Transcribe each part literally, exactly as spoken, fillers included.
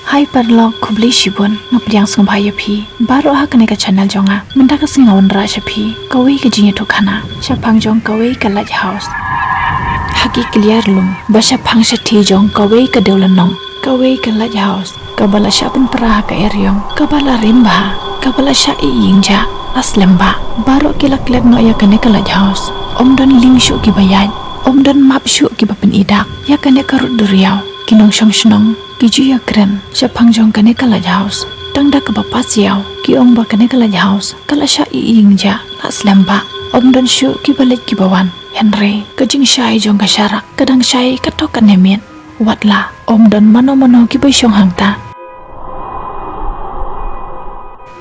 Hai paralok, khublei shibun, nga pdiang sngewbha ïa phi baroh ha kane ka channel jong nga. Mynta ka sngi nga wanrah sha phi kawei ka jingïathuhkhana shaphang jong kawei ka lighthouse ha ki kliar lum ba shaphang shathie jong kawei ka dewlynnong, kawei ka lighthouse kaba la shah pynpra ha ka eriong, kaba la rim bha, kaba la shah ïing jah, la slem bha. Baroh ki la klet noh ïa kane ka lighthouse. Ym don lieng shuh kiba ïaid, ym don map shuh kiba pyni dak ïa kane ka rud duriaw. Ki nongshong shnong ki ju ïakren shaphang jong kane ka lighthouse. Tang da kaba pass ïaw ki ong ba kane ka lighthouse ka la shah ïing jah, la slem bha. Ym don shuh kiba leit kiba wan. Hynrei ka jingshai jong ka sharak ka dang shai katto katne miet. Wat la ym don mano mano kiba shong hangta.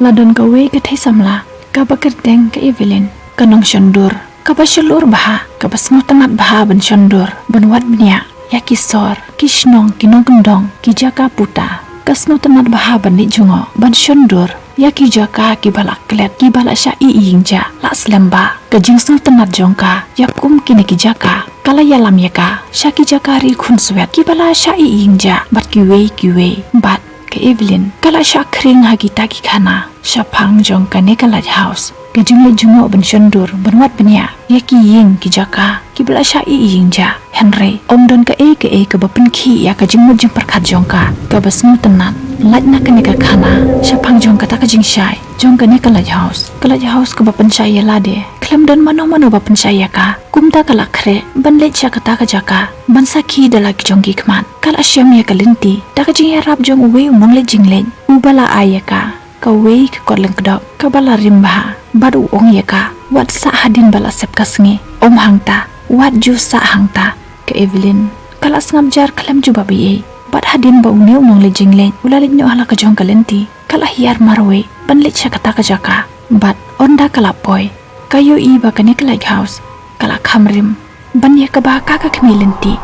La don kawei ka thei samla kaba kyrteng ka Evelyn, ka nongshon dur kaba shlur bha, kaba sngewtynnat bha ban shon dur, ban wad bniah ïa ki sor, ki shnong, ki nongkyndong, ki jaka puta. Ka sngewtynnat bha ban leit jngoh, ban shon dur ïa ki jaka kiba la klet, kiba la shah ïing jah, la slem bha. Ka jingsngewtynnat jong ka ïa kum kine ki jaka ka la ïalam ïa ka sha ki jaka ri khunswet kiba la shah ïing jah bad kiwei kiwei. Bad ka Evelyn ka la shah khring ha kita ki khana shaphang jong kane ka lighthouse. Ka jingleit jngoh ban shon dur, ban wad bniah ïa ki ïing ki jaka kiba la shah ïing jah. Hynrei ym don kaei kaei kaba pynkhih ïa ka jingmut jingpyrkhat jong ka kaba sngewtynnat. Lait na kane ka khana shaphang jong kata ka jingshai jong kane ka lighthouse, ka lighthouse kaba pynshai ïa lade. Khlem don mano mano ba pynshai ïa ka. Kumta ka la khreh ban leit sha kata ka jaka ban sakhi da la ki jong ki khmat. Ka la shem ïa ka lynti da ka jingïarap jong uwei u nongleit jingleit uba la ai ïa ka kawei ka kot lyngkdop kaba la rim bha. Bad u ong ïa ka, wat sah hadien ba la sep ka sngi. Ym hangta, wat ju sah hangta. Ka Evelyn ka la sngap jar khlem jubab ei ei. Bad hadien ba une u nongleit jingleit u la leit noh ha la ka jong ka lynti, ka la hiar marwei ban leit sha kata ka jaka. Bad ynda ka la poi, ka ïohi ba kane ka lighthouse ka la kham rim ban ïa kaba ka ka khmih lynti.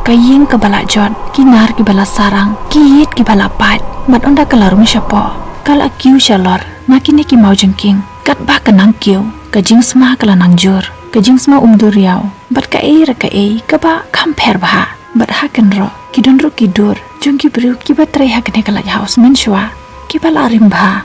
Ka ïing kaba la jot, ki nar kiba la sarang, ki ïit kiba la pait. Bad ynda ka la rung shapoh, ka la kiew shalor na kine ki mawjingkieng. Katba ka nang kiew, ka jingsma ka la nang jur, ka jingsma um duriaw bad kaei re kaei kaba kham pher bha. Bad ha kynroh ki don ruh ki dur jong ki briew kiba trei ha kane ka lighthouse mynshuwa, kiba la rim bha.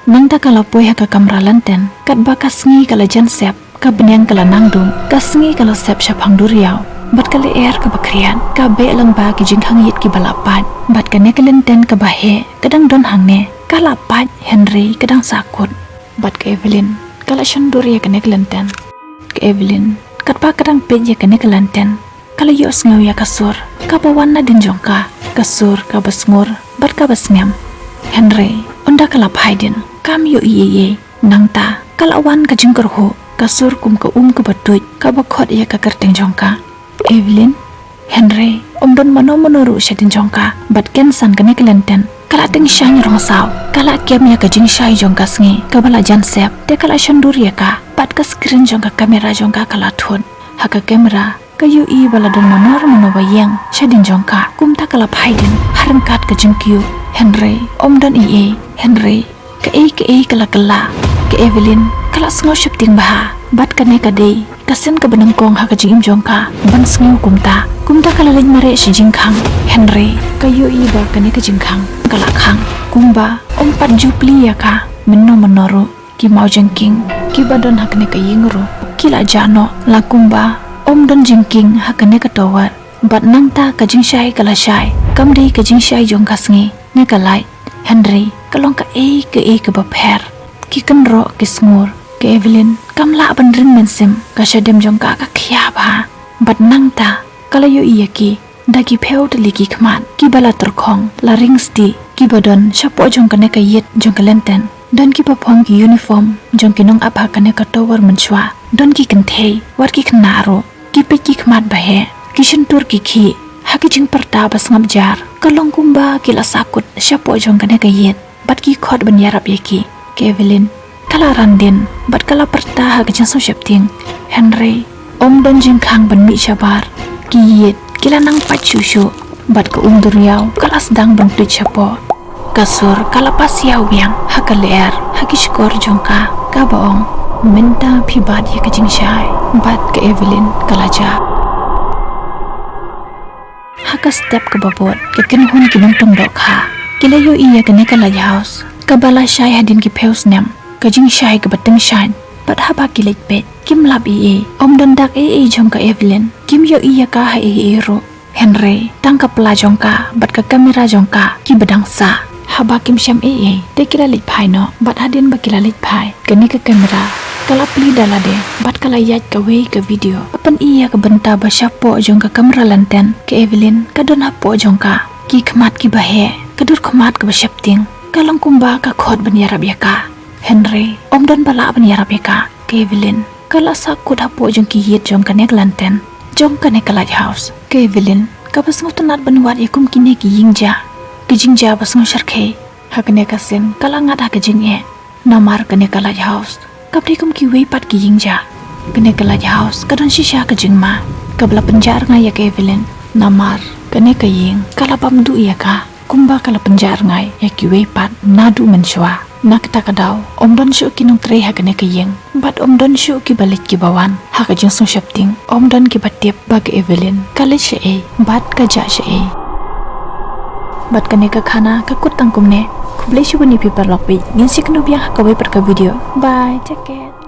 Nangta ka la poi ha ka kamra lynten, katba ka sngi ka la jan sep, ka bneng ka la nang dum, ka sngi ka la sep shaphang duriaw. Bad ka lyer kaba khriat ka beh lyngba ki jingkhang ïit kiba la pait. Bad kane ka lynten kaba heh ka dang don hangne, ka la pait hynrei ka dang sahkut. Bad ka Evelyn ka la shon dur ïa kane ka lynten. Ka Evelyn katba ka dang peit ïa kane ka lynten, ka la ïohsngew ïa ka sur kaba wan nadien jong ka, ka sur kaba sngur bad kaba sngem. Hynrei ynda ka la phai dien, kam ïohi ei ei. Nangta ka la wan ka jingkyrhuh, ka sur kum ka um kaba tuid kaba khot ïa ka kyrteng jong ka. Evelyn. Hynrei ym don mano mano ruh shadien jong ka. Bad kynsan kane ka lynten ka la tyngshaiñ rong saw. Ka la kem ïa ka jingshai jong ka sngi kaba la jan sep. Te ka la shon dur ïa ka, bad ka screen jong ka kamera jong ka ka la thut. Ha ka kamera ka ïohi ba la don mano re mano ba ïeng shadien jong ka. Kumta ka la phai dien ha ryngkat ka jingkiew. Hynrei ym don ei ei. Hynrei kaei kaei ka la kylla. Ka Evelyn ka la sngew sheptieng bha. Bad kane ka dei ka sien kaba nyngkong ha ka jingim jong ka ban sngew kumta. Kumta ka la leit mareh sha jingkhang. Hynrei ka ïohi ba kane ka jingkhang ka la khang kumba ym pat ju plie ïa ka mynno mynno ruh. Ki mawjingkieng kiba don ha kane ka ïing ruh ki la jah noh, la kumba ym don jingkieng ha kane ka tower. Bad nangta ka jingshai ka la shai, kam dei ka jingshai jong ka sngi ne ka lait, hynrei ka long kaei kaei kaba pher. Ki kynroh ki sngur. Ka Evelyn kam lah ban ring mynsiem, ka shadem jong ka ka khia bha. Bad nangta ka la ïohi ïa ki da ki phew tylli ki khmat kiba la tyrkhong, la ring stieh, kiba don shapoh jong kane ka ïit jong ka lynten. Don kiba phong ki uniform jong ki nongap ha kane ka tower mynshuwa. Don ki kynthei, wat ki khynnah ruh. Ki peit ki khmat ba heh, ki shyntur ki khih. Ha ki jingpyrta ba sngap jar, ka long kumba ki la sahkut shapoh jong kane ka ïit. Bad ki khot ban ïarap ïa ki. Ka Evelyn ka la ran dien bad ka la pyrta ha ka jingsngewsheptieng. Hynrei ym don jingkhang ban mih shabar. Ki ïit ki la nang pait shuh shuh. Bad ka um duriaw ka la sdang ban tuid shapoh. Ka sur ka la pass ïaw biang ha ka lyer, ha ki shkor jong ka, kaba ong, mynta phi bat ïa ka jingshai. Bad ka Evelyn ka la jah. Ha ka step kaba bud, ka kynhun ki nongtong dohkha Ki la ïohi ïa kane ka lighthouse kaba la shai hadien ki phew snem, ka jingshai kaba tyngshaiñ. Bad haba ki leit peit, kim lap ei ei, ym don dak ei ei jong ka Evelyn. Kim ïohi ïa ka ha ei ei ruh. Hynrei tang ka pla jong ka bad ka kamera jong ka kiba dang sah. Haba kim shem ei ei, te ki la leit phai noh. Bad hadien ba ki la leit phai, kane ka kamera ka la plie da lade bad ka la ïaid kawei ka video. Ban pyni ïa ka bynta ba shapoh jong ka kamera lynti, ka Evelyn ka don hapoh jong ka ki khmat kiba heh, ka dur khmat kaba sheptieng. Ka long kumba ka khot ban ïarap ïa ka, hynrei ym don ba lah ban ïarap ïa ka. Ka Evelyn ka la sah kut hapoh jong ki ïit jong kane ka lynti jong kane ka lighthouse. Ka Evelyn kaba sngewtynnad ban wad ïa kum kine ki ïing jah, ki jingjia ba sngewshyrkhei. Ha kane ka sien ka la ngat ha ka jingeh, namar kane ka lighthouse ka dei kum kiwei pat ki ïing jah. Kane ka lighthouse ka don shisha ka jingma kaba la pynjah rngai ïa ka Evelyn, namar kane ka ïing ka la bam duh ïa ka. Kumba ka la pynjah rngai ïa kiwei pat naduh mynshuwa. Na kata ka daw ym don shuh ki nongtrei ha kane ka ïing, bad ym don shuh kiba leit kiba wan. Ha ka jingsngewsheptieng ym don kiba tip ba ka Evelyn ka leit shaei bad ka jah shaei. Bad kane ka khana ka kut tang kumne. Khublei shibun ïa phi paralok, ngin sa ïakynduh biang ha kawei pat ka video. Bye, take care.